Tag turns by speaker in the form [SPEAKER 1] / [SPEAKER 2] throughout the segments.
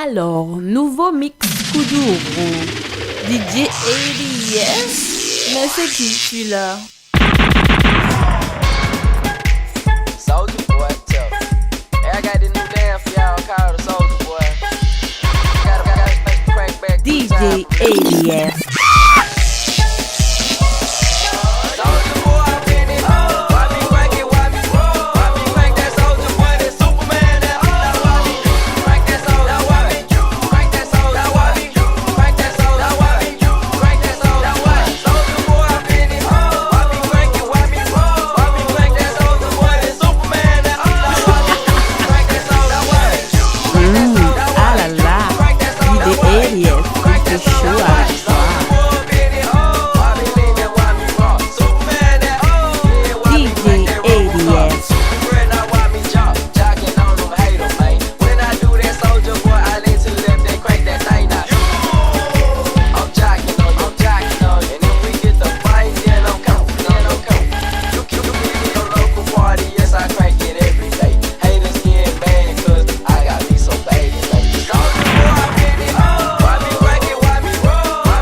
[SPEAKER 1] Alors, nouveau mix Kuduro, DJ ADS. Mais c'est qui celui-là?
[SPEAKER 2] Soulja Boy tough. Hey, I got this new dance for y'all called the Soulja Boy. Gotta, gotta crank back three
[SPEAKER 1] DJ
[SPEAKER 2] times.
[SPEAKER 1] ADS.
[SPEAKER 2] Soulja Boy up in it. Why me crank it? Why me? Why me crank that Soulja Boy? That Superman. That why me crank that Soulja? Why me crank that Soulja? Why me crank that Soulja? Why me crank that Soulja? Soulja Boy up in it. Why me crank it? Why me? Why me crank that Soulja Boy? That Superman. That why me crank that Soulja? Why me crank that Soulja?
[SPEAKER 1] Ah là là, DJ ADS, il fait chaud avec toi. DJ ADS.
[SPEAKER 2] I crank it every day. Haters get mad 'cause I got me some baby. Soldier boy, I been it. Why me crank it? Why me? Why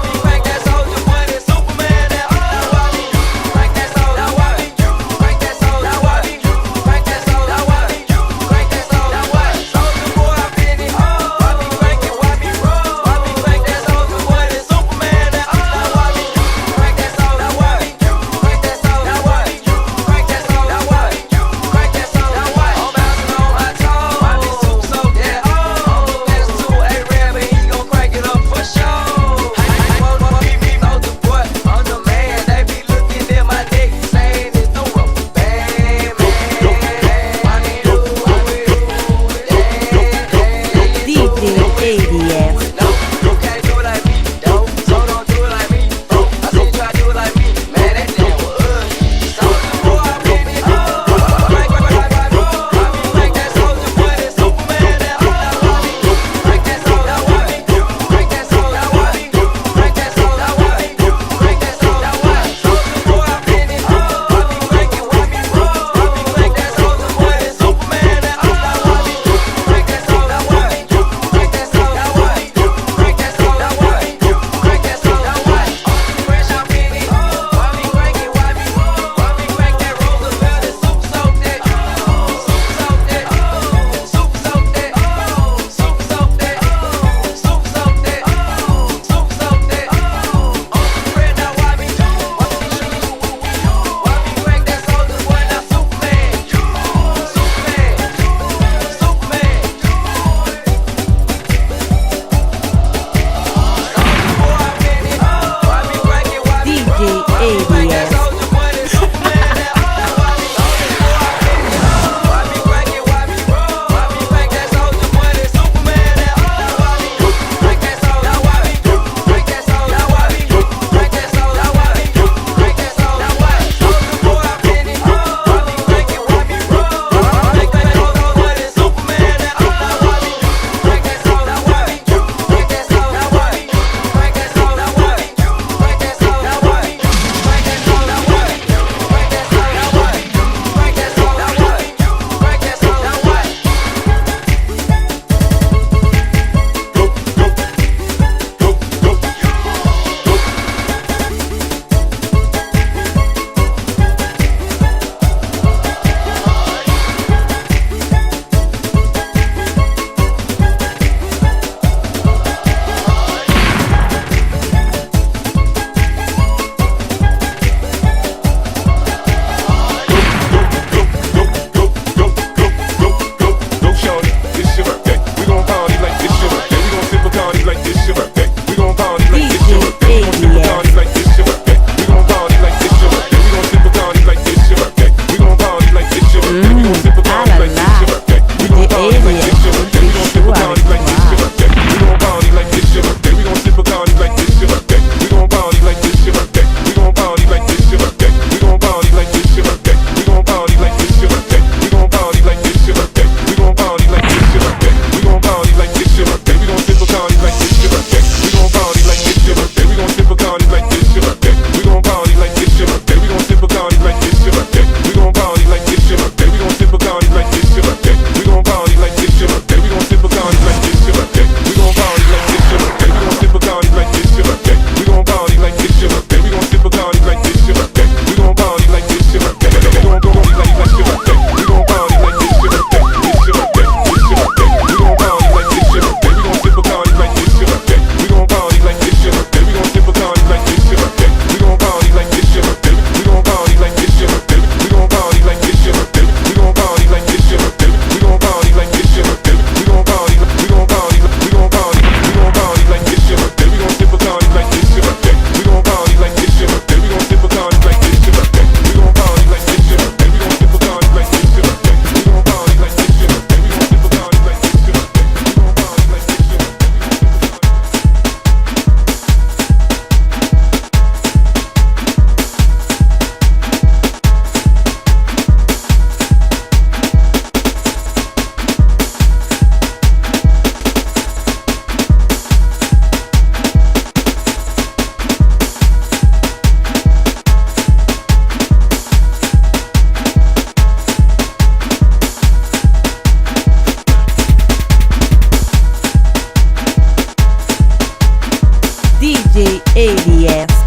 [SPEAKER 1] DJ ADS.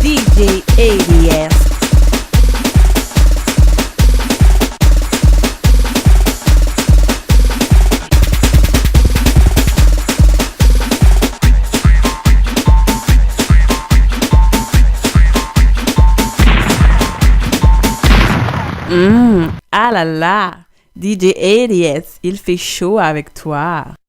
[SPEAKER 1] DJ ADS. Ah là là, DJ ADS, il fait chaud avec toi.